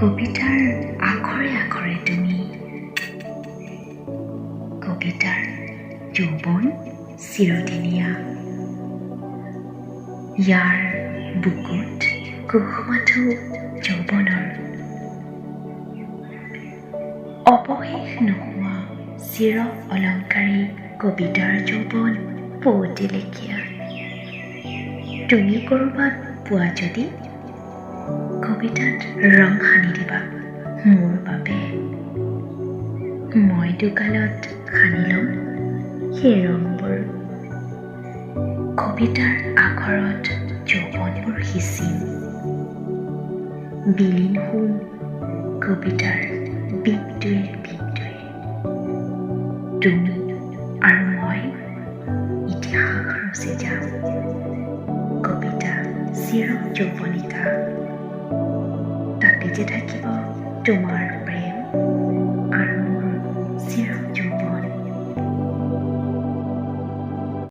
কবিতাৰ আখৰে আখৰে তুমি, কবিতাৰ যৌৱন চিৰদিনীয়া। ইয়াৰ বুকুত কোষ মাথো যৌৱনৰ, অৱশেষ নোহোৱা চিৰ অলংকাৰী কবিতাৰ যৌৱন পুৱতি লেখীয়া। তুমি ক'ৰবাত পোৱা যদি কবিতাত ৰং সানি দিবা মোৰ বাবে। মই দুগালত সানি ল'ম সেই ৰংবোৰ, কবিতাৰ আখৰত যৌৱনবোৰ সিঁচিম, বিলীন হ'ম কবিতাৰ বিন্দুৱে বিন্দুৱে। তুমি আৰু মই ইতিহাস ৰচি যাম। কবিতা চিৰ যৌৱনিকা, তাতে যে থাকিব তোমাৰ প্ৰেম।